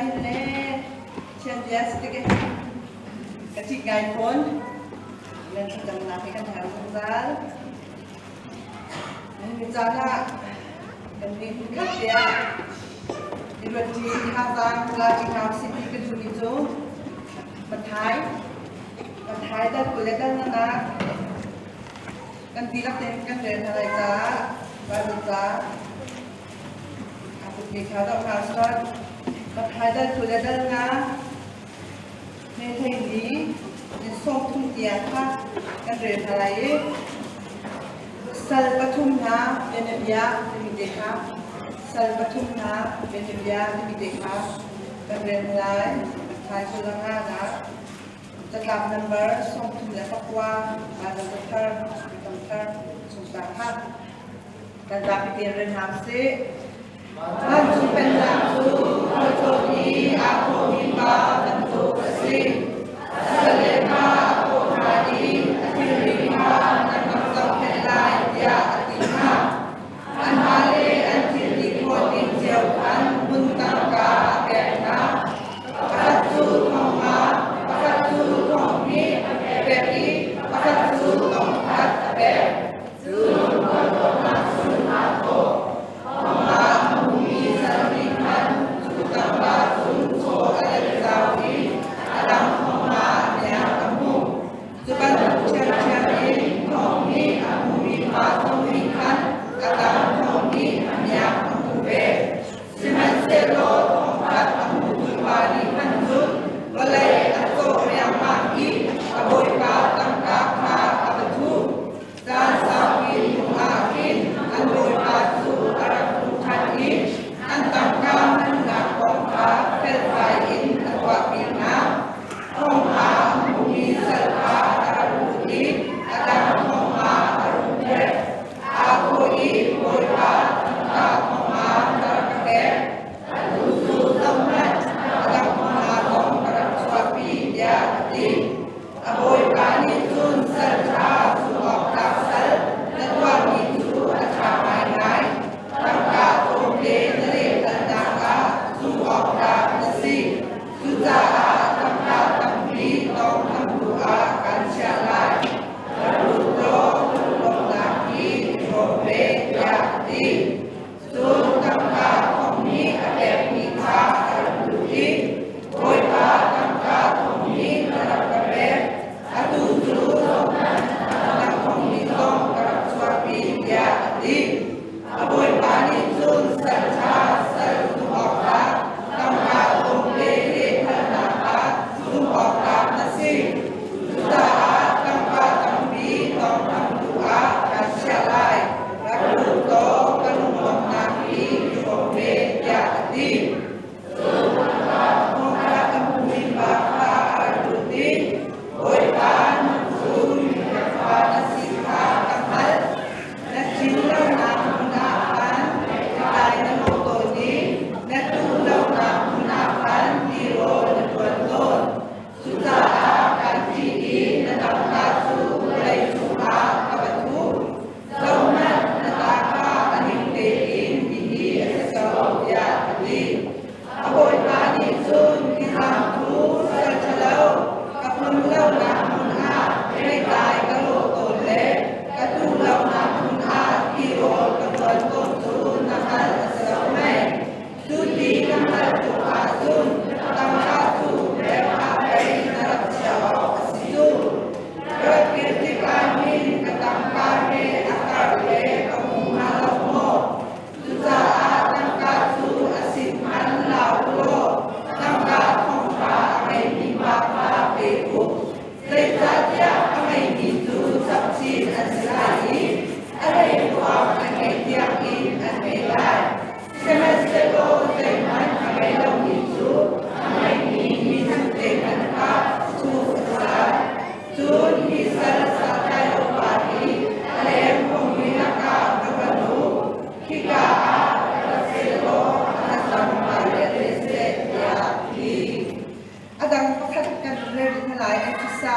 hin le Pathian bia si tik ka ṭih ngai fawn. Nan thlacamnak hi kan herh zungzal. Ni caan ah kan nih hmunkhat te ah i ruatṭi thazaang laṭi hna usih ti ka duhmi cu Mathai Mathai dal 20 le dal nganak kan dihlak tein kan rel hna lai caah Bible ca aa putmi kha zoh hna usih. Mathai dal 20 le dal nga Meithei ni in 30 tiang kha kan rel hna lai i sal pathum hna bianabia timi te kha sal pathum hna bianabia timi te kha kan rel hna lai. Thaizul a nganak catlap number 39 Baibal cathar Biakam Thar chungta kha kan zapi tein rel hna usih. Vancung Pennak cu khualtlawn i aa thawhmi pa bantuk a si. A salle kha a thawh hna i a thilri kha nan rak zohkhenh lai tiah a ti hna. Anmah le an thilri khawh ding cio khan hmun tangka a pek hna. Pakhat cu thong nga, pakhat cu thong hnih a pek i pakhat cu thong khat a pek. Cun khualtlawnnak cun aa thawh. Amah a hmumi sal nih khan cu tangka cun chaw a let zau i a dang thong nga a miak a hmuh. Cu bantuk ṭhiamṭhiam in thong hnih a hmumi pa zong nih khan a dang thong hnih a miak a hmuh ve. Sihmanhsehlaw thong khat a hmutu pa nih khan cun vawlei a cawh riangmang i a bawipa tangka kha a va thuh. Caan saupi hnuah khin an bawipa cu a rak hmuh ṭhan i an tangka hmannak kong kha felfai in a tuahpi hna. Thong a hmumi sal kha a rak lut i a dang thong a a rung pek. Aa thawh i, Bawipa, tangka thong a na rak ka pek. Atu cu zohhmanh, a dang thong nga zong ka rak chuahpi, tiah a ti. A bawipa nih cun sal ṭha zumh awk tlak sal na tuahmi cu a ṭha ngaingai. Tangka tlawmte na lehphalnak ah zumh awk tlak na si. Cucaah tangka tampi tawngthamtu ah kan chiah lai. Rak lut law lunglawmhnak hi i hrawm ve, tiah a ti. Cun tangka thong nih a pekmi kha a rak lut i, Bawipa, tangka thong nih na rak ka pek, atu cu zohhmanh, nang thong nih zong ka rak chuahpi, tiah a ti. A bawipa nih cun sal ṭha sal zumh awkah tangka tlawmte lehphalnak ah zumh awktlak na si. Cucaah tangka tampi tawngthamtu ah kaan chiah lai. Rak lut law ka lunglawmhnak hi i hrawm ve, tiah a ti. Thawngṭha ka hmumi pa kha a rak lut i, Bawipa, nang cu mihrangfa na si kha ka hngalh. Na cin lonak hmun ah khan tlai na lawh tawn i na tuh lonak hmun ah khan tirawl na ṭuan tawn. Cucaah kan ṭih i na tangka cu vawlei cungah ka va thuh. Zohhmanh, na ta kha a ning tein hihi a si ko, tiah a ti. A bawipa nih cun hi hlang cu sal ṭhalo, ka phun lonak hmun ah theitlai ka lawh tawn le ka tuh lonak hmun ah tirawl ka ṭuan tawn cu na hngalh a si lo mei? Cu ti na hngalh tuk ahcun tangka cu pek ah pei na rak chiah awk a si cu. Ka rak kir tikah hin ka tangka he a karh le ka hmu hnga lo maw? Cucaah tangka cu a sin hmanh la u law tangka thong hra a ngeimi pa kha pe u. Zeicahtiah a ngeimi cu chapchin an si lai i a leikuang an ngeih tiangin an ngei lai. Sihmanhsehlaw zeihmanh a ngei lomi cu a ngeimi mihnamte hmanh kha chuh a si lai. Cun hi sal santlai lo pa hi a leng phungmi lakah ka va lu. Khika ah ka sehlaw a hnacam ngai te seh tiah a ti. A dang pakhat kan rel rih hna lai an thisa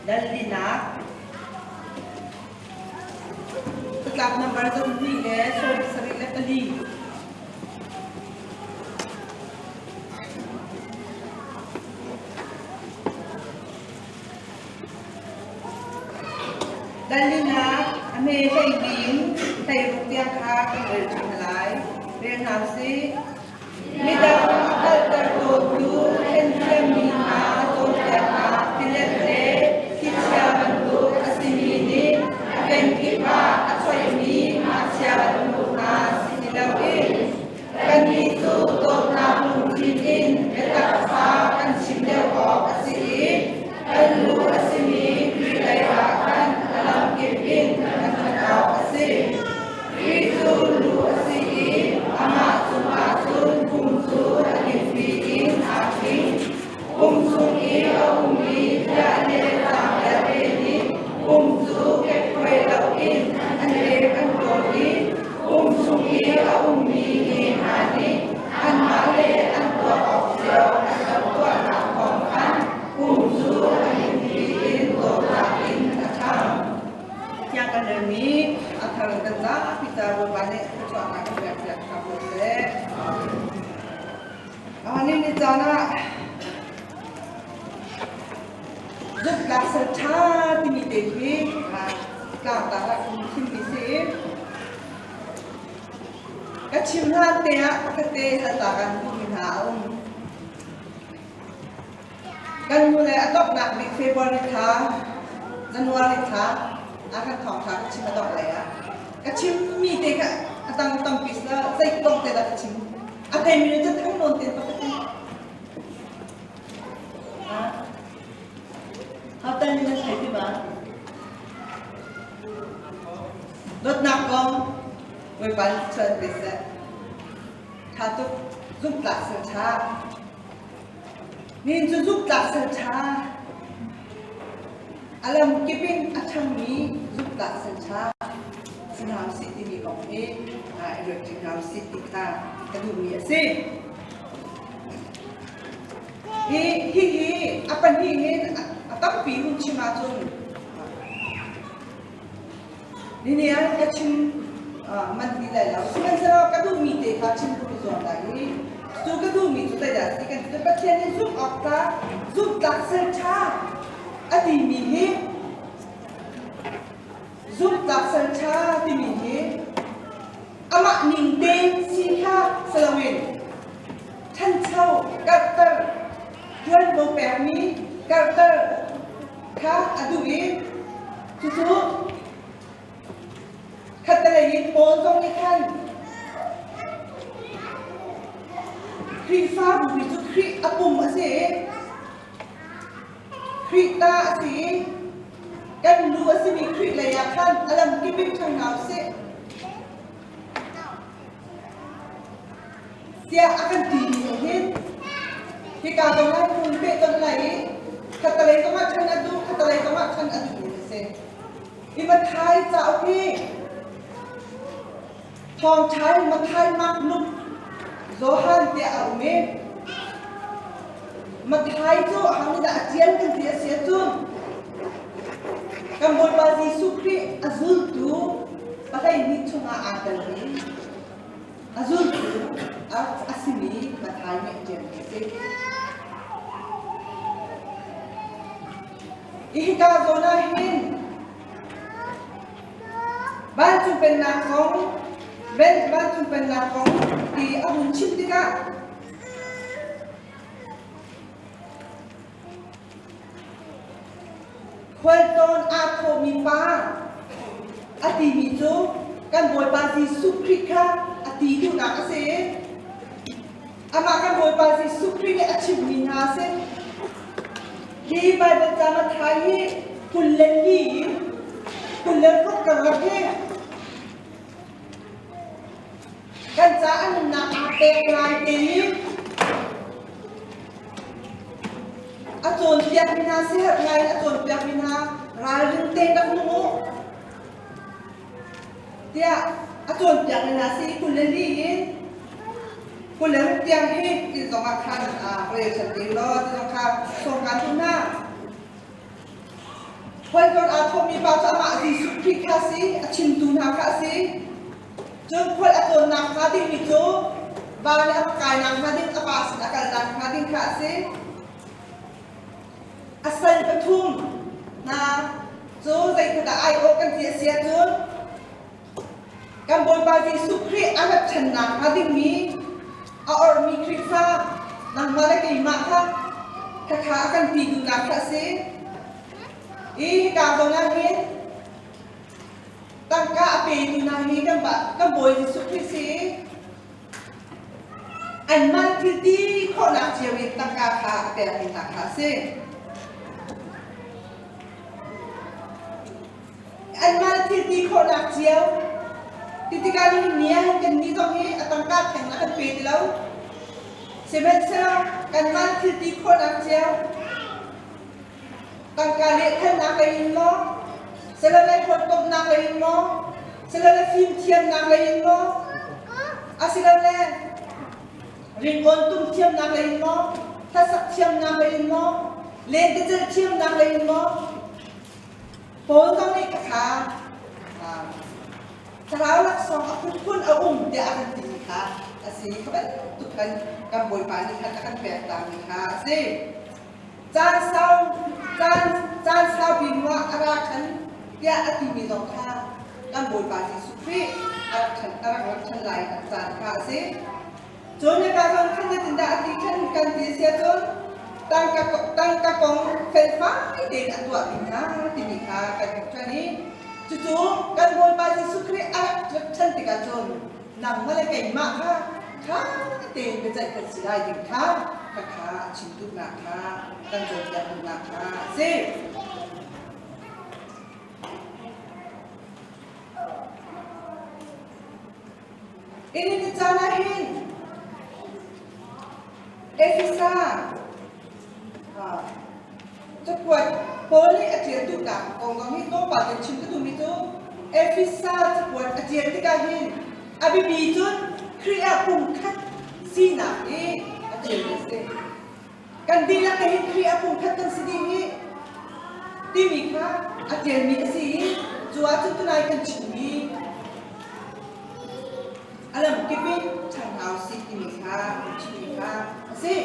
dal linak Catlap nambar 24. A hme 12 in 16 tiang kha kan rel ṭi hna lai. Rel hna usih. Midang a hngalhter tawntu hlenthiammi hna cawnpiaknak tilet le thlichia bantuk a simi nih a kenkip ah a choihmi ngakchia bantuk hna si ti loin kannih cu dawtnak lungthin in biatak kha kan chim deuh awk a si i kan lu a simi Khrih lei ah khan a lamkip in kan ṭhan awk a si. Khrih cu lu a si i amah cungah cun pum cu a kingpi in aa ṭhing. Pum chung i a ummi hliah le tlang vialte nih pum cu kekhuai loin an leng an tawl i pum chung i a ummi nge hna nih anmah le an tuah awk cio an rak tuahnak kong khan pum cu a ningpi in dawtnak in a ṭhang. Tiang kan relmi a thar kan zapi ca Bawipa nih thluachuahnak kan pekpiak hram ko seh. Ni ni caan ah zumhtlak sal ṭha timi te hi tlangtlak ah kan thimmi si. Ka chim hlan te ah pakhat te halta kan duhmi hna a um. Kan hnu le a donghnak bik February thla, January thla ah kan thawngṭha ka chim a dongh lei ah ka chimmi te kha a dang tampi sila zei kong te dah ka chim. A theimi nih cun thang nawn tein pakhat in Hau tal nih nan thei ti ma? Dawtnak kong Bawipa nih chuan pe seh. Ṭha tuk zumhtlak sal ṭha. Nihin cu zumhtlak sal ṭha. A lam kip in a ṭhangmi zumhtlak sal ṭha si hna usih timi kong hi i ruat ṭi hna usih ti kha ka duhmi a si. Hi hihi a pahnih hin a tampi hun chim ahcun Nini ah ka chim man ti lai lo. Sihmanhsehlaw ka duhmi te kha chim ka zuam lai i cu ka duhmi cu zeidah a si kan ti Pathian nih zumh awk tlak zumh tlak sal ṭha a timi hi zumh tlak sal ṭha timi hi amah ning te si kha si loin ṭhancho karhter ṭuanvo pekmi karhter kha a duh i cucu khattelei in Paul zong nih khan Khrihfabu hi cu Khrih a pum a si i Khrih ta a si i kan lu a simi Khrih lei ah khan a lamkip in ṭhang hna usih tiah a kan timi nih hin hika zong ah hmun pehtonh lai i khattelei zongah ṭhan a duh khattelei zongah ṭhan a duhmi a si. Hi Mathai cauk hi thawngṭha in Mathai, Mark, Luke, Johan tiah a um i Mathai cu aho nih dah a ṭial kan ti a si ahcun kan Bawipa Jesuh Khrih a zultu 12 chungah aa telmi A zultu a simi Matthai nih a ṭialmi a si. Hika zawn ah hin vancung pennak kong vancung pennak kong ti a hun chim tikah Khualtlawn aa thawhmi pa a timi cu kan Bawipa Jesuh Khrih kha a ti duhnak a si. Amah kan Bawipa Jesuh Khrih nih a chimmi hna a si. Hi Baibal ca Matthai hi 24 in 26 karlak hi kan ca a nunnak aa pek lai te i A cawnpiakmi hna siaherh ngai in a cawnpiakmi hna ralring tein rak nung u tiah a cawnpiakmi hna si i 24 in 26 tiang hi ti zong ah khan rel ṭhan te law ti zong kha sawm kaan duh hna. Khualtlawn aa thawhmi pa cu amah Jesuh Khrih kha a si, a chimtu hna kha a si. Cun khual a tlawnnak hnga dingmi cu van i a va kainak hnga ding a pa sin a kalnak hnga ding kha a si. A sal pathum hna cu zeitindah ai awh kan ti a si ahcun. Kan Bawipa Jesuh Khrih a rat ṭhannak hnga dingmi a orhmi Khrihfa nangmah le keimah kha khakha a kan ti duhnak kha a si. I hika zawn ah hin tangka a petu hna hi kan Bawi Jesuh Khrih si i anmah thil ti khawhnak cio in tangka kha a pekmi hna kha a si. Anmah thil ti khawhnak cio ti tikah nihin ni ah hin kannih zong hi a tangka theng a kan pe ti lo. Sihmanhsehlaw kanmah thil ti khawhnak cio tangka lehthalnak lei in maw, silole hawikomhnak lei in maw, silole fimthiamnak lei in maw, asilole ringawn tum thiamnak lei in maw, hlasak thiamnak lei in maw, lentecelh thiamnak lei in maw, Paul zong nih khakha thlarau laksawng a phunphun a um tiah a kan timi kha a si. Kha bantuk khan kan Bawipa nih khan a kan pek tami kha a si. Caan sau caan caan saupi hnuah a ra ṭhan tiah a timi zong kha kan Bawipa Jesuh Khrih a rak ṭhan a rak rat ṭhan lai caan kha a si. Cun hika zawn khan zeitindah a ti ṭhan kan ti a si ahcun tangka tangka kong felfai tein a tuahmi hna timi kha kan hmuh ṭhan i cucu kan Bawipa Jesuh Khrih a rak rat ṭhan tikah cun nangmah le keimah kha ṭha tein biaceih kan si lai ding kha khakha a chim duhnak kha kan cawnpiak duhnak kha a si. Ini caan ah hin Efesa cakuat Paul nih a ṭial duhnak kong zong hi tlawmpal kan chim ka duhmi cu Efesa cakuat a ṭial tikah hin a biapi cun Khrih ah pumkhat sinak hi a ṭialmi a si. Kan dihlak te hin Khrih ah pumkhat kan si dih hi timi kha a ṭialmi a si i cu ahcun tunai kan chimmi a lamkip in ṭhang hna usih timi kha kan chimmi kha a si.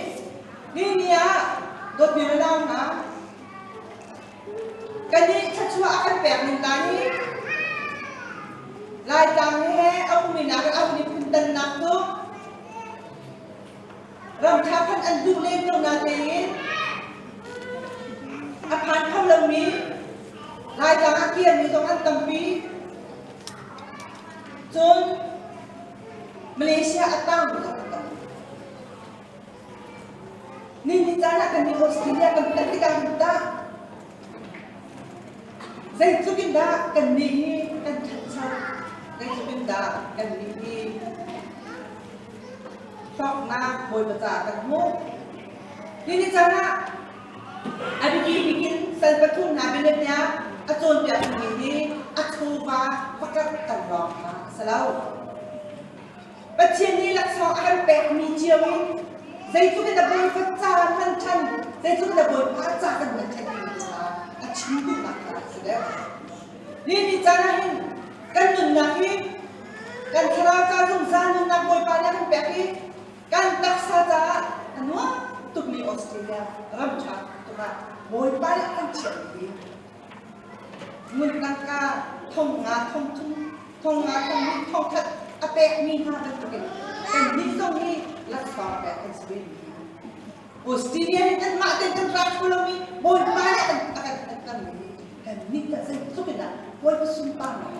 Nihin ni ah dawtmi unau hna, kannih thluachuah a kan pek ning ta hi Laitlang he a umminak a um i phuntannak cu Ramṭha khan an duh len ko natein a phan kho lomi Laitlang ah kirmi zong an tampi. Cun Malaysia a tangmi zong an tampi. Nihin caan ah kan nih Australia kan phanh tikah hin tah zeitluk in dah kan nih hi kan ṭhancho, zeitluk in dah kan nih hi hlawknak Bawipa caah kan hmuh. Nihin caan ah a biapi bik in sal pathum hna bianabia a cawnpiakmi hi a chawva pakhat kan lawng kha a si lo. Pathian nih laksawng a kan pekmi cio in zeitluk in a Bawipa ca hman ṭhan, zeitluk in a Bawipa ca kan hman ṭhan timi kha a chim duhnak kha a si deuh. Nihin caan ah hin kan nunnak hi kan thlarau ca zungzal nunnak Bawipa nih a kan pek i kan taksa caah a nuam tukmi Australia ram ṭha tuk ah Bawipa nih a kan chiahmi hi ngun tangka thong nga thong thum thong nga thong hnih thong khat a pekmi hna bantukin kan nih zong hi laksawng pek kan si ve mi hi Australia hi kanmah tein kan rak kho lomi Bawipa nih a kan a kan kan kan mi kan nih tah zeitluk in dah Bawipa sunparnak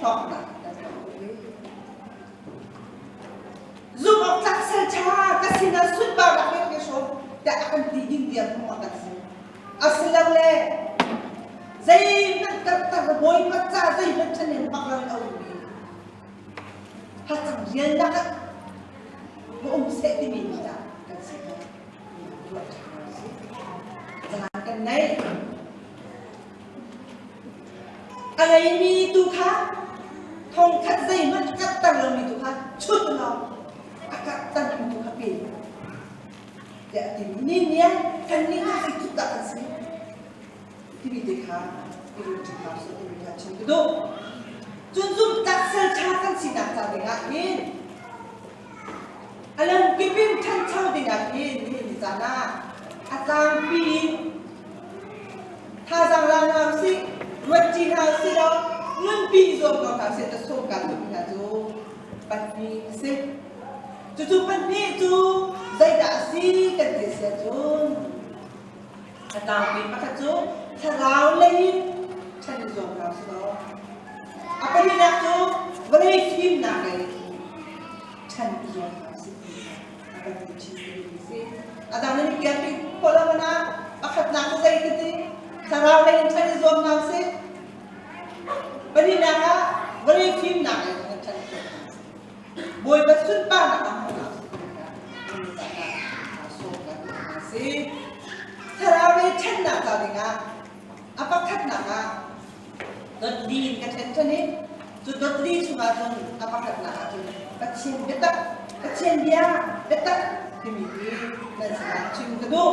hlawknak kan kan ve. Zumh awk tlak sal ṭha ka sinah sunparnak he ka hrawm tiah a kan ti ding tiang hmuh a kan si. Asilole zeihmanh taktak Bawipa ca zeihmanh ṭhahnem bak loin a ummi hacang riannak ah va um seh timi nih dah kan si ruah ṭha si. Caan kan nei. A ngeimi tu kha thongkhat zeihmanh a karhter lomi tu kha chut law a karhtermi tu kha pe tiah a timi ni nia kan nih hna zeitluk dah kan si timi te kha i ruat ṭi hna usih timi kha chim ka duh. Cun zumhtlak sal ṭha kan sinak ca dingah hin a lamkip in ṭhancho dingah hin nihin ni caan ah a tlangpi in thazaang la hna usih, ruat ṭi hna usih law Nunpi i zuam ko hna seh ta sawm kaan duhmi hna cu pahnih a si. Cucu pahnih cu zeidah a si kan ti si ahcun a tlangpi pakhat cu thlarau lei in ṭhan i zuam hna usih law a pahnihnak cu vawlei fimnak lei in ṭhan i zuam hna usih ti kha a kan duh chin timi a si. A dang nan i kiangpi khawh lo hmanh ah pakhatnak cu zei ka ti thlarau lei in ṭhan i zuam hna usih. Pahnihnak ah vawlei fimnak lei in ṭhan i zuam hna usih. Bawipa sunparnak ah hmu hna usih ti kha ningzahnak sawm kan duh hna si. Thlarau lei ṭhannak ca dingah a pakhatnak ah dotli in ka ṭhen ṭhan i cu dotli chungah cun a pakhatnak ah cun Pathian biatak, Pathian bia biatak timi hi nan sinah chim ka duh.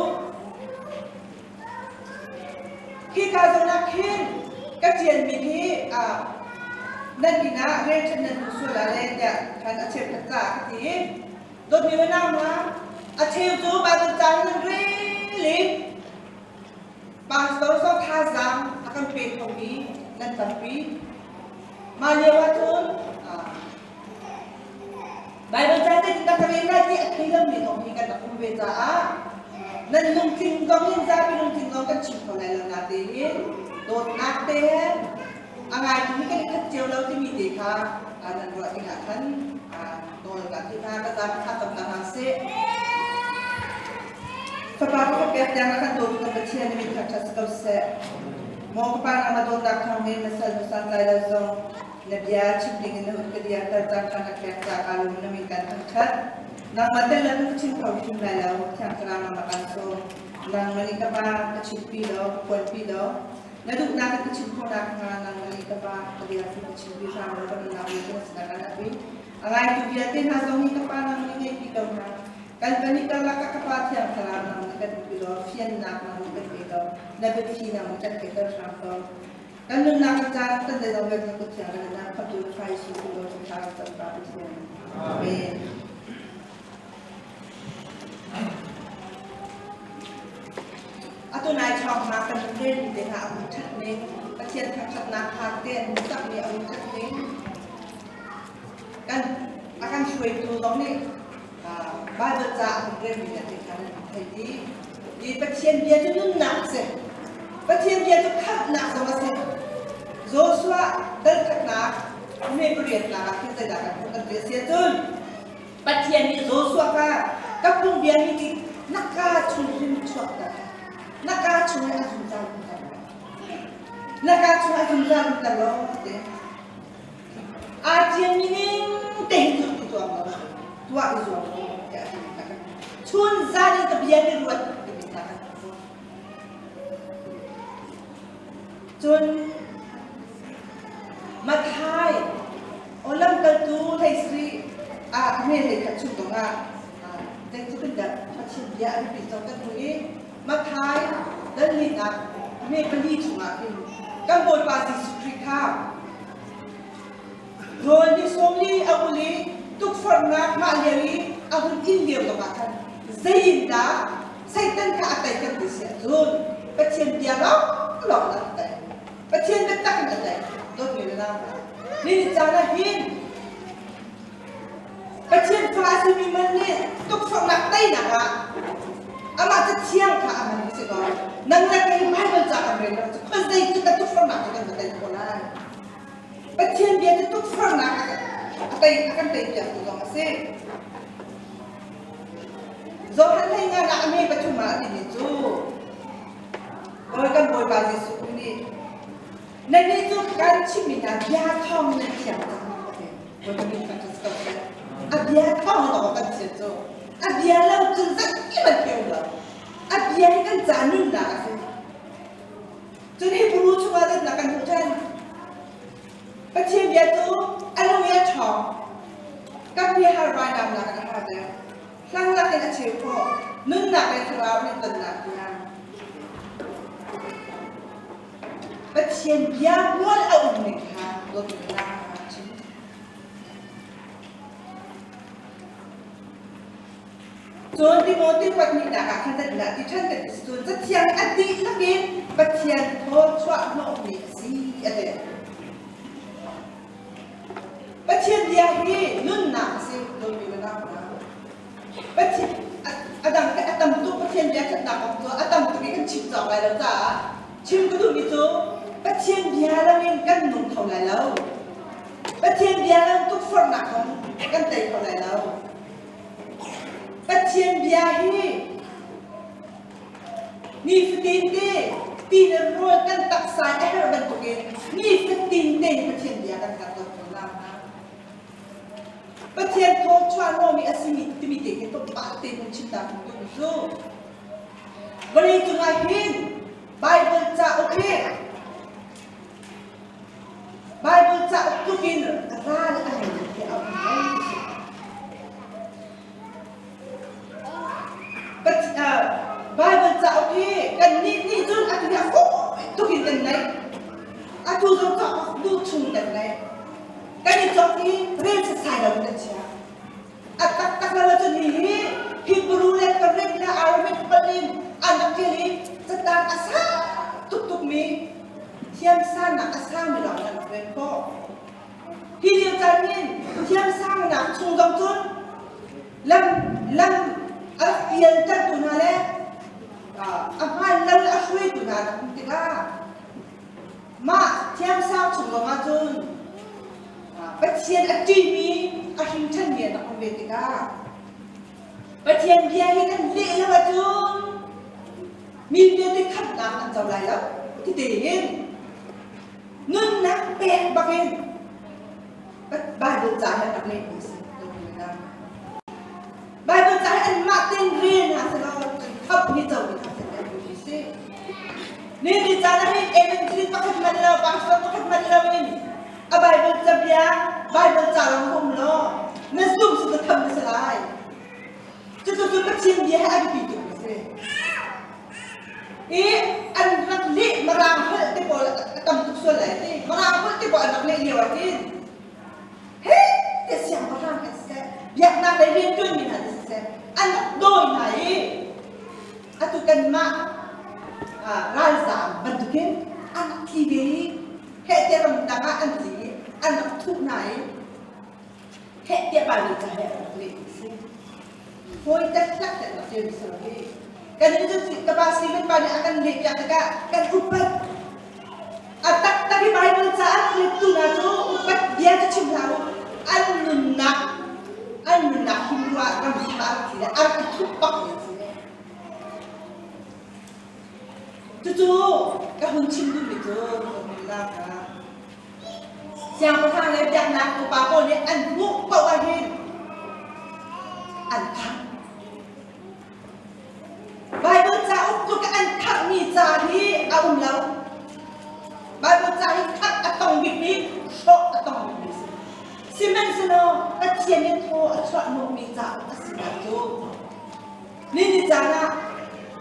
Khika zawn ah khin ka ṭialmi hi nan inn ah rianṭuan nan duh sual ah le tiah khan a cheukhat caah ka ti i dawtmi unau hna a cheu cu Baibal ca in nan rel i pastor zong thazaang a kan pe khomi nan tampi. Mah lio ah cun Baibal ca zeitindah ka rel lai ti a thei lomi zong hi kan rak um ve caah nan lungtling zong in zapi lungtling zong kan chim kho lai lo natein dawtnak te he a ngaitu hi kan i khat cio lo timi te kha nan ruah dingah khan nawl ka ti hna ka zapi kha tam hna seh. Fapa pakhat pek tiang a kan dawtu kan Pathian na min thangṭhat si ko seh. Maw ka Pa nangmah dawtnak thawngin na sal nu santlai lo zong Na bia chim ding in na hun ka dirter cang kha ka tlek ca kaa lung na min kan thangṭhat. Nangmah tel lo ka chim kho hrim lai lo. Thiang Thlarau nangmah kan sawm. Nangmah nih ka pa ka chimpi law, ka puanpi law, na duhnak in ka chim khawh nakhnga nangmah nih ka pa ka bia cu ka chimpi hram law ka nunnak vialte na sinah kan ap i a ngaitu vialte hna zong hi ka pa nang nih ngeihpi ko hna. Kan pahnih karlak ah ka Pa Thiang Thlarau nang nih kan umpi law fiannak nang nih kan pe ko. Na biathli nang nih kan theihter hram ko. Kan nunnak a caan kan zeizong vialte kut thiang kan in khamtu na fa Jesuh Khrih Bawi thla kan cam Pa Pathian. Amen. Atu nai chawng hna kan relmi te hna a hun ṭhat ning, Pathian thangṭhatnak hla te an hun sakmi a hun ṭhat ning, kan a kan hruaitu zong nih Bible ca a hun relmi le te kha nan thei dih. I Pathian bia cu nunnak a si. Pathian bia cu khamhnak zong a si. Joshua dal khatnak me pariatnak ah khin zeidah kan hmuh kan ti a si ahcun Pathian nih Joshua kha ka phungbia hi ti na kaa chung hin chuakter. Na kaa chung in a zungzal umter lo. Na kaa chung a zungzal umter lo ti. Aa ṭianmi ning tein cu i zuam lo tuah i zuam lo tiah a timi kha kan chun zan in ka bia nih ruat timi kha kan hmuh. Cun Matthai aw lamkaltu hleisarih ah hme hlei khat chung zongah zeitluk in dah Pathian bia a biapit zong kan hmuh i Matthai dallinak hme pali chungah hin kan Bawipa Jesuh Khrih kha rawl ni 40 a ul i tukforhnak mah lio i a hun in lio zongah khan zei in dah Satan kha a tei kan ti si ahcun Pathian bia lawnglawng in a tei. Pathian biatak in a tei. Dawtmi le nau hna, ni caan ah hin Pathian fa a simi man nih tukforhnak teinak ah amah cathiang kha a hman si kaw nang le kei Bible ca kan rel lo cu khuazei cu ka tukforhnak cu kan va tei khawh lai. Pathian bia cu tukforhnak a tei a kan tei piaktu zong a si. Johan hlei nga ah a me pathum ah a timi cu Bawi kan Bawipa Jesuh Khrih nih Nannih cu kan chimmi hna bia thawng in nan thiang cang a ti. Bawipa min kha ṭhat ko seh. A bia thawng in awk kan thian cu. A bia lo cun zeihmanh thei um lo. A bia hi kan ca nunnak a si. Cun Hebrew chungah zeitnak kan hmuh ṭhan? Pathian bia cu a lung i a ṭhawng. Kan bia har vainamnak in a har deuh. Hlang lakin a cheu khawh. Nunnak le thlarau nih tonnak tiang. Pathian bia hmual a um ning kha dawtnak a chim. Cun Timote pahnihnak ah khan zeitindah ti ṭhan kan si cun Cathiang a dihlak in Pathian thaw chuah hnawhmi a si a ti. bia hi nunnak a si dawtmi le nau hna. Pathian a dang a tam tuk Pathian bia ṭhatnak kong cu a tam tuk i kan chim cawk lai lo caah chim ka duhmi cu Pathian bia loin kan nung kho lai lo. Pathian bia lo tukforhnak kong kan tei kho lai lo. Pathian bia hi nifatin te ti le rawl kan taksa a herh bantukin nifatin te Pathian bia kan herh ko hna. Pathian thawchuah rawmi a simi timi te khi tlawmpal te hun chim ta kan duh cu. Vawlei cungah hin Bible cauk hi Bible cauk tluk in ral a ngei khi a um lo. Bible cauk hi kan nih nih cun atu hi a fawi tuk in kan neih. Atu zong cauk duh chung kan neih. Kan i cawk i rel setsai lo in kan chia. A taktak lo ahcun hihi Hebrew le Greek le Aramaic holh in an rak ṭial i catang a sang tuktukmi thiamsannak a sangmi lawng an rak rel khawh. Hi lio caan hin thiamsangnak chung zong cun lam lam a rak pialtertu hna le a hmaan lo le a hruaitu hna rak um tikah mah thiamsang chung zongah cun Pathian a ṭihmi a hrinṭhanmi an rak um ve tikah Pathian bia hi kan leh lo ahcun mi vialte khamhnak an co lai lo ti tein nunnak pek bakin Bible ca hi an rak lehmi a si. Bible ca hi anmah tein rel hna selaw khamh hi co mi kha an si. Ni ni caan ah hin evangelist pakhat man lo, pastor pakhat man lo in a Bible cabia, Bible ca lang um law na zum su ka kham na si lai. Cucu cu Pathian bia hi a biapi tuk a si. I an rak leh Mirang holh te pawl a tam tuk sual lai ti. Mirang holh te pawl an rak leh lio ah hin he te siangpahrang kan siseh, biaknak lei rianṭuanmi hna te siseh, an rak dawi hna i atu kanmah ralzaam bantukin an rak tli ve i heh tiah ramdang ah an tli i an rak thuh hna i heh tiah Baibal ca he an rak leh a si. Hawi taktak te an rak ṭial si lo hi. Kan nih cu ka pa Stephen pa nih a kan leh piak tikah kan upat. A taktak i Baibal ca an lettu hna cu upat bia cu chim hlah u. An nunnak an nunnak him ruah ram him ah rak thi le a rak i thup bak mi an si. Cucu ka hun chim duhmi cu lak ah siangpahrang le biaknak upa pawl nih an hmuh paoh ahhin an khangh. Baibal cauk tluk an khanghmi ca hi a um lo. Baibal ca hi khangh a tong bikmi, hrawh a tong bikmi a si. Sihmanhsehlaw Pathian nih thaw a chuah hnawhmi cauk a sinak cu Nini caan ah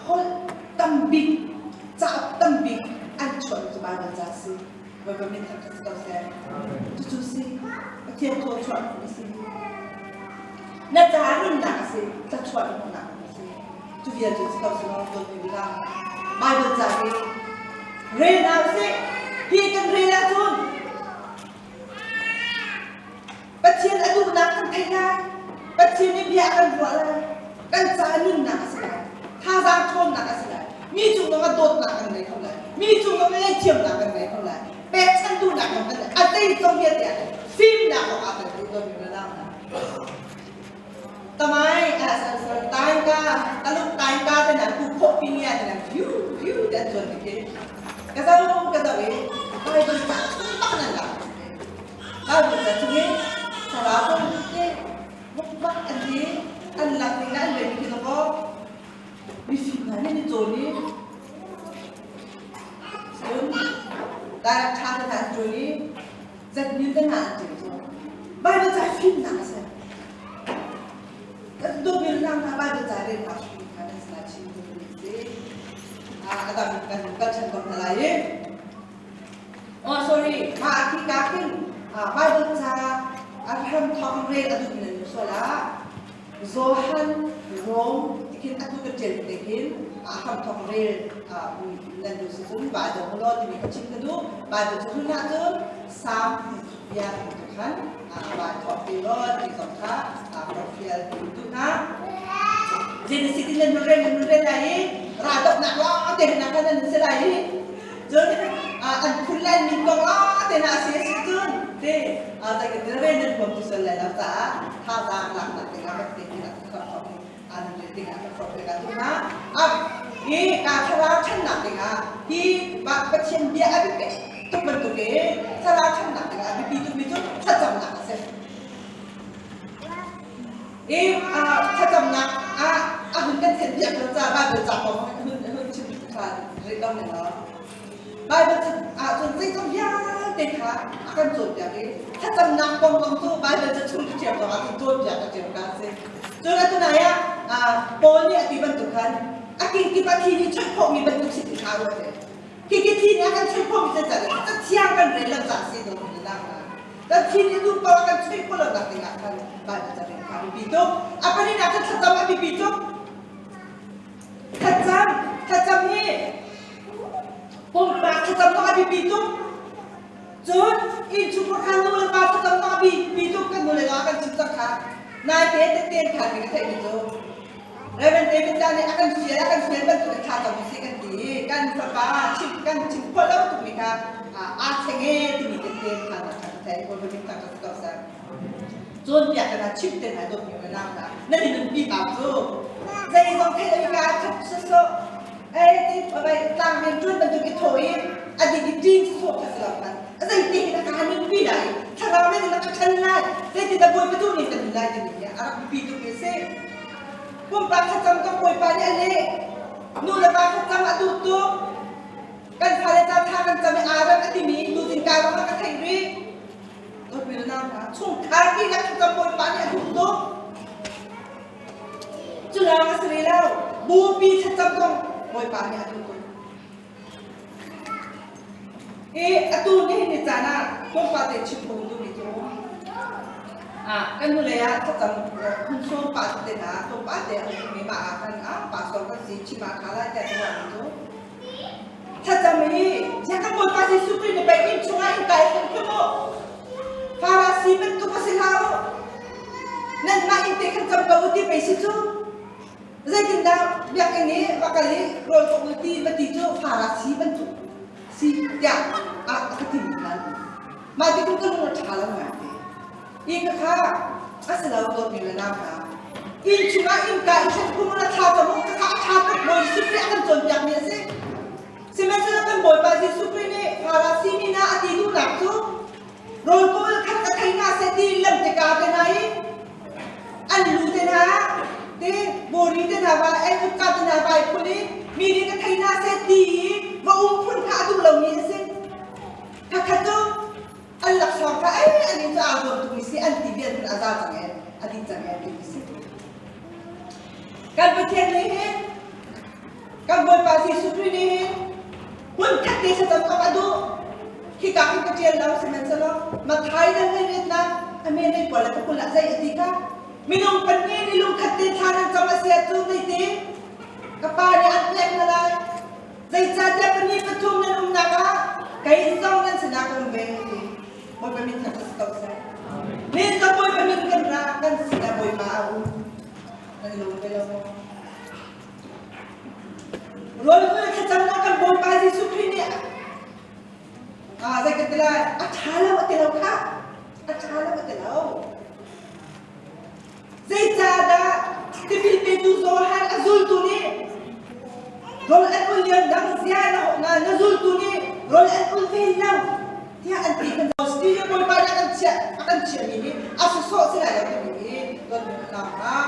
holh tambik, cauk tambik an chuahmi cu Baibal ca a si. Bawipa min thangṭhat si ko seh. Cucu si Pathian thaw chuah a si. Na caah nunnak a si, thluachuah hmuhnak a si. Cu vial cu si ko seh law dawtmi bilang. Baibal ca hi rel hna usih. Hi kan rel ahcun Pathian a duhnak kan theih lai. Pathian nih bia a kan ruah lai. Kan caah nunnak a si lai. Thazaang ṭhawnnak a si lai. Mi cung zongah dawtnak kan ngei kho lai. Mi cung zongah ngaihthiamnak kan ngei kho lai. Pekchanh duhnak kan kan a zei zong vialte ah fimnak zong aa tel duh dawtmi na nau hna. Tamai a taingka taluk taingka te na ku khawh pi nia te na phew phew te an zuan ti ka zo ka zo i Bible ca chung bak nan la Bible ca chung i thlarau kong te bak an ti an lak ning an ve mi khi ko mifim hna nih an i cawn i cun direct ṭha te hna an ṭuan i zatmin te hna an ṭial cu Bible ca fimnak a si. Kan dawtmi hna hna Bible ca rel hna hrim kha nan sinah chim duhmi a si. A dang kan kal ṭhan ko hna lai i Oh sorry, mah a khi ka khin Bible ca a hram thawk rel a duhmi nan um sual ah Johan Rom tikhin atu ka ṭial te hin a hramthawk rel nan duh si cun Bible law timi ka chim ka duh. Bible cu hun ahcun Psalm. Bia tu khan vai thawk ti law ti zong kha forhfial tu hna. Genesis in nan rel nan rel lai i raldohnak lawng te hna khan nan si lai i cun an phun lai min kong lawng te hna a si a si cun te zei kan rel nan huam ti sual lai lo caah thazaang laknak dingah kan te dingah kan thawk an rel dingah kan forh ve ka tu hna. Hi ka thlarau ṭhannak dingah hi Pathian bia a biapi tuk bantuk i thlarau ṭhannak dingah a biapi tukmi cu thlacamnak a si. I thlacamnak ah a hun kan thenh piak lo ca Bible ca kong hun hun chim ṭhan rih lo ning law. Bible ah cun zeizong vialte kha a kan cawnpiak i thlacamnak kong zong cu Bible ca chung ka ṭial zong ah cun cawnpiak a ṭial ka si. Cun atu nai ah Paul nih a ti bantuk khan a kingkip a thi nih chuih khawhmi bantuk si ti hlah u a ti. Khi thi nih a kan chuih khawhmi cu cathiang kan rel lo caah si dawh in lak na. Kan thi nih duh paoh a kan chuih khawh lo nak dingah khan Bible ca rel kha a biapi tuk. A palinak cu thlacam a biapi tuk. Thlacam, thlacam hi pumpak thlacam zong a biapi tuk. Cun innchungkhar kha nu le pa thlacam zong a biapi tuk kan nu le pa kan chim cang kha. Naite tetten khan kan theihmi cu Reverend David Ta nih a kan fial a kan fial bantuk in thla cam usih kan ti i kan fapa chim kan chim khawh lo tukmi kha aa thleng e timi tetten khan kan theih Bawipa min thangṭhat si ko seh. Cawnpiak kan chimh te hna dawtmi le nau hna nan i nunpi ta cu zeizong theih lo ka thuk sawsawh ei ti bai tlang men ṭuan bantuk i thaw i a dik i ṭin sawsawh kha si lo khan zei te hi na ka nunpi lai thlarau men na ka ṭhan lai zeiti dah Bawipa duh ning kan nun lai timi hi a rak biapi tuk mi a si. Pumpak thlacam ka Bawipa nih a leh nu le va thlacam a duh tuk kan fale ca tha kan cam i aa rem a timi tuzing ka ruangah ka theih rih. Dawtmi le nau hna, chungkhar dihlak thlacam Bawipa nih a duh tuk. Cu lawng a si rih lo, bupi thlacam zong Bawipa nih a duh tuk. I atu nihin ni caan ah tlawmpal te chim ko duhmi cu kan hnulei ah thlacam hun sawm pah te hna tlawmpal te a um i mah ah khan ah pastor kan si chim ah ṭha lai tiah ka ruahmi cu Thlacam hi ziah kan Bawipa Jesuh Khrih nih pei inn chungah in kai hrim hrim u. Farasi bantuk a si hlah u. Nanmah inn te khan cam ko u ti pei si cu. Zeitindah biakinn i va kal i rawl kawh u ti va ti cu Farasi bantuk si tiah a ka ti mi khan. Mah ti kum ka lung a ṭha lo ngai te. Hi khakha a si lo dawtmi le nau hna. Inn chungah innka i hren khum na thla cam u khakha a ṭha tuk Bawi Jesuh Khrih a kan cawnpiakmi a si. Sihmanhsehlaw kan Bawipa Jesuh Khrih nih Farasi mi hna a ti duhnak cu rawl kawl khat a thei hna seh ti lam te ka te hna i an lu te hna te bawri te hna va en utka te hna vai phun i mi nih ka thei hna seh ti i va um phun kha a duh lomi a si. Khakhat cu an laksawng kha ei an in cu aa zuam tukmi si an ti vial a za cang e a dih cang e ti si. Kan Pathian nih hin kan Bawipa Jesuh Khrih nih hin hmun khat te thlacam awk a duh. Khika hin ka ṭial lo sihmanhsehlaw Matthai nan hei retnak a me nei pawl le pakul ah zei a ti kha minung pahnih nih lungkhat te thla nan cam a si ahcun zeiti ka pa nih an pek hna lai. Zeicahtiah pahnih pathum nan umnak ah kei zong nan sinah ka um ve ti. Bawipa min thangṭhat si ko seh. Min ka Bawipa min kan ra kan sinah Bawipa a um. Nan i lawm ve lo maw? Rawl ul thlacamnak kan Bawipa Jesuh Khrih nih zei kan ti lai a ṭha lo a ti lo khah. A ṭha lo a ti lo. Zeicahdah tipil petu Johan a zultu nih rawl an ul lio nang zia na na na zultu nih rawl an ul ve lo tiah an ti kan Australia bawipa nih a kan chiah a kan chiahmi hi a sawsawh si lai lo timi hi dawtnak ah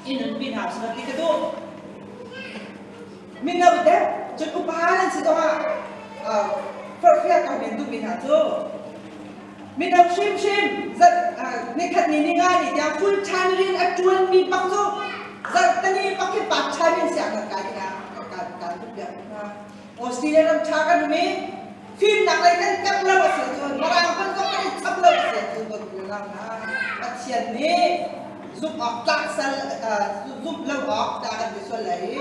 i nunpi hna usih ti ka duh. Mino deuh cun upa nan si zongah forhfial ka men duhmi hna cu Mino hrimhrim nikhat ni ninga ni tiang full time rian a ṭuanmi bak cu zarhtani bak hi part time in siang kan kai dingah kan kan duh piak hna. Australia ram ṭha kan um i fimnak lei kan karh lo a si ahcun Mirang hmanh zong kan i chap lo a si ahcun dawt unau hna Pathian nih zumh awk tlak sal zumh lo awk dah kan ti sual lai i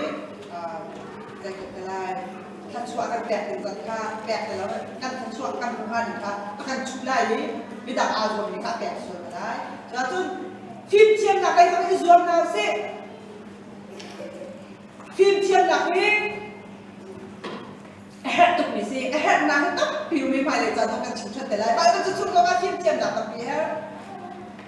zei kan ti lai. Thluachuah kan pek ding zat kha pek ti lo kan thluachuah kan hmuh hnga ding kha a kan chuh lai i midang aa zuammi kha a pek sual ko lai. Cuahcun fimthiamnak lei zong i zuam hna usih. Fimthiamnak hi a herh tukmi si. A herhnak hi tampi um i hmailei caan zong kan chim ṭhan te lai. Bible cu chung zong ah fimthiamnak tampi a herh.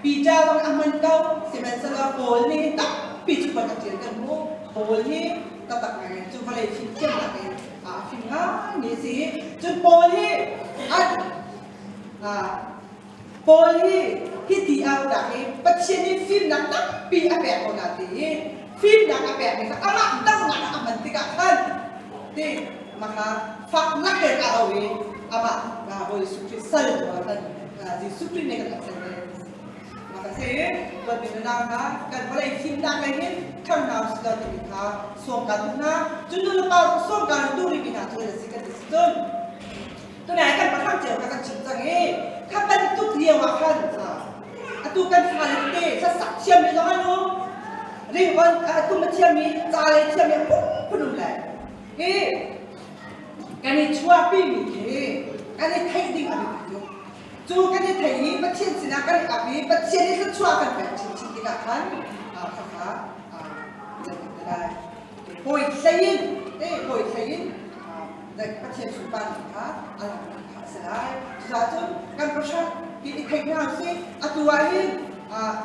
Peter zong a hman ko, sihmanhsehlaw Paul nih hin tampi cu kan a ṭial kan hmuh. Paul hi taktak ngai cu vawlei fimthiamnak in a fim ngaimi a si. Cun Paul hi Paul hi hiti aunak hi Pathian nih fimnak tampi a pek ko na ti i fimnak a pekmi kha amah dohnak ah a hman tikah khan ti maka fak nakin a au i amah Bawi Jesuh Khrih sal tu ah khan Jesuh Khrih nih kan rak ser ve. Maka si tuan mi nunau hna kan vawlei fimnak lei hin thang hna usih law timi kha sawm kaan duh hna. Cun nu le pa sawm kaan duh rihmi hna cu na si kan ti si cun Tunai kan pahrang cio kha kan chim cang i kha bantuk lio ah khan atu kan fale tete sasak thiammi zong an um ringon tum a thiammi ca lei thiammi a phunphun um le hi kan i chuahpimi khi kan i theih ding a biapi tuk. Cu kan i thei i Pathian sinah kan i ap i Pathian i thluachuah kan pek chinchin tikah khan khakha lai. Hawi hlei in hawi hlei in Pathian sunparnak kha a langhnak kha a si lai. Cucaah cun kan pastor hi i thei hna usih. Atu ah hin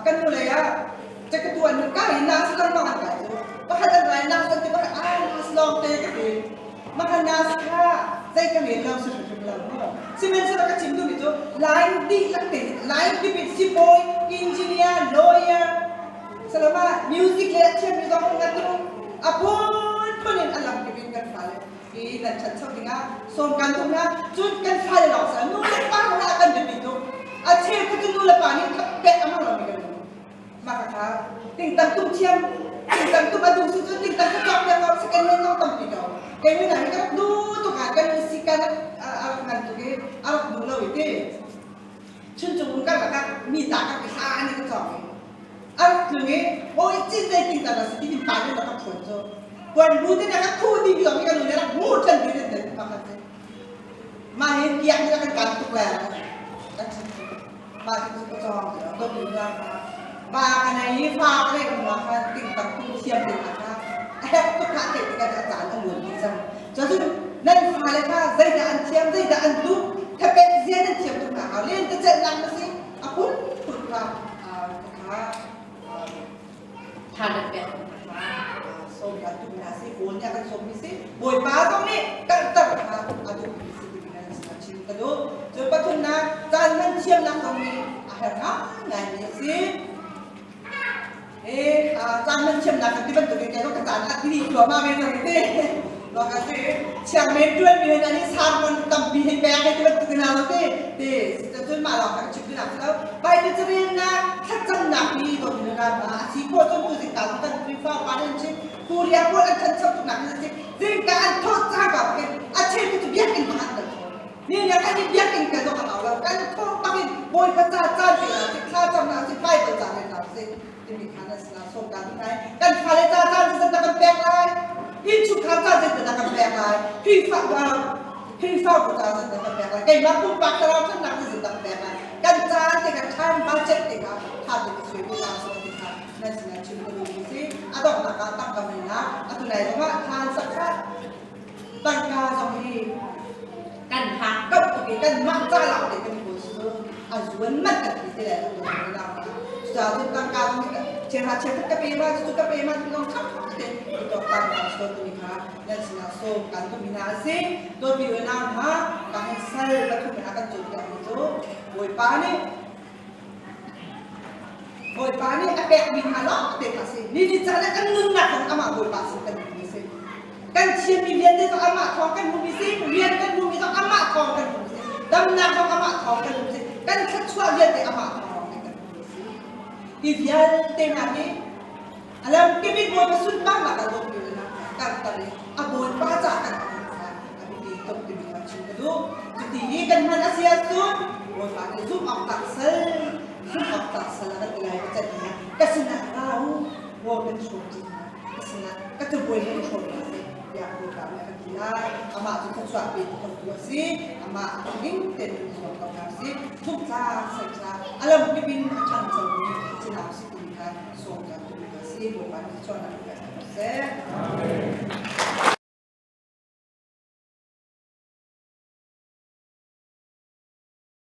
kan nu lei ah cakatu an ka hi nas lengmang an kai cu. Pakhat an rai nas an ti pakhat ah nas lawng te ka ti. Maka nas kha zei ka rel lo si hrimhrim lo mu. Sihmanhsehlaw ka chim duhmi cu line dihlak te line kip in sipawi, engineer, lawyer, salama music le a thiammi zong um ngat u. A phunphun in a lam kip in kan fale hi nan ṭhancho dingah sawm kan duh hna. Cun kan fale lawng si nu le pa hna kan biapi tuk. A cheu cu nu le pa nih pek a hmang lomi kan um. Mah kha tingtang tum thiam tingtang tum a duh si cun tingtang ka cawk piak ko si kan men zong tampi ko. Kei mi hna hi ka rak duh tuk ah kan si kan a rak ngan tuk i a rak duh lo i ti. Chuncung kan lakah mi ta ka hla an i ka cawk i a rak tlung i hawi cin zei tingtang a si ti in pa nih rak ka phuan cu. Puan bu te na ka khuh ding zong hi ka nu nih rak hmu ṭhan ti den pakhat si. Mah hi biak nih a kan kan tuk le kan chim mah cu ka cawng ti dot lu la ba ka nei i fa ka nei um ah khan tingtang tum thiam ding ah kha a herh tuk kha theih tikah a caan a luan dih cang. Cun nan fale kha zeidah an thiam zeidah an duh thapek zia nan thiam tuk hna hau len te celh na si a phunphun kha kha tha nan pek sawm kan duhmi hna si Paul nih a kan sawmmi si Bawipa zong nih karhter kha a duhmi si timi nan sinah chim ka duh. Cun pathumnak caan hman thiamnak zong nih a herh ngaingaimi a si. Caan hman thiamnak kan ti bantukin kei zong ka caan a tili thluahmah ve cang te. Lo ka si chiangmen ṭuan mi hna nih sermon tampi hei pek hei ti bantukin hna lo te te cun mah lawng kha ka chim duhnak si lo. Bible carelnak thlacamnak hi dawtmi ram ah a si khawh cun tu zingka zong kan Khrihfa upa nih an chim. Korea pawl an ṭhancho tuknak hi a si. Zingka an thawh cangka bak in a cheu cu biakinn bak an kal thawn. Ni le kan i biakinn kal zong a hau lo. Kan thawh bak in Bawipa ca caan pe hna sih, thlacam hna sih, Bible ca rel hna sih timi kha nan sinah sawm kaan duh lai. Kan fale ca caan zeitindah kan pek lai? Innchungkhar ca zeitindah kan pek lai? Khrihfa Khrihfabu ca zeitindah kan pek lai? Keimah pumpak thlarau ṭhatnak zeitindah kan pek lai? Kan caan te kan time budget te kha ṭha tein i suai ve hna sih ti kha nan sinah chim ka duhmi si. A donghnak ah tangka meinak atu lai zongah thlan sak kha tangka zong hi kan hak kau tuk i kanmah ca lawng te kan kawl cu a zuan man kan ti te lai lo cucaah cun tangka zong hi chiahra chiakhat ka pe ma cucu ka pe ma ti zong ṭha te i tuaktan kan sual timi kha nan sinah sawm kan duhmi hna a si. Dawtmi unau hna ka han sal pathum in a kan cawnpiakmi cu Bawipa nih Bawipa nih a pekmi hna lawng te kha a si. Ni ni caan ah kan nunnak zong amah Bawipa sin kan hmuhmi a si. Kan thiammi vialte zong amah thawng kan hmuhmi si. Rian kan hmuhmi zong amah thawng kan hmuhmi si. Damnak zong amah thawng kan hmuhmi si. Kan thluachuah vialte amah thawng kan hmuhmi si. Hi vialte hna hi a lamkip in Bawipa sunparnak ah dawtmi le karter i a Bawipa caah kan hman kha a biapi tuk timi kha chim ka duh. Cuti i kan hman a si ahcun Bawipa nih zumh awk tlak sal zumh awk tlak sal a kan ti lai ka ceih hna. Ka sinah ra u, rawl kan hrawm ṭi hna. Ka sinah ka cabuai he i hrawm hna seh. Tiah Bawipa nih a kan ti lai. Amah cu thluachuah petu khotu a si. Amah ding tein i zuam ko hna usih. Thumtla, saitla, a lamkip in a ṭhangchomi si hna usih timi kha sawm kan duhmi a si. Bawipa nih thluachuahnak in pek hna seh. Amen.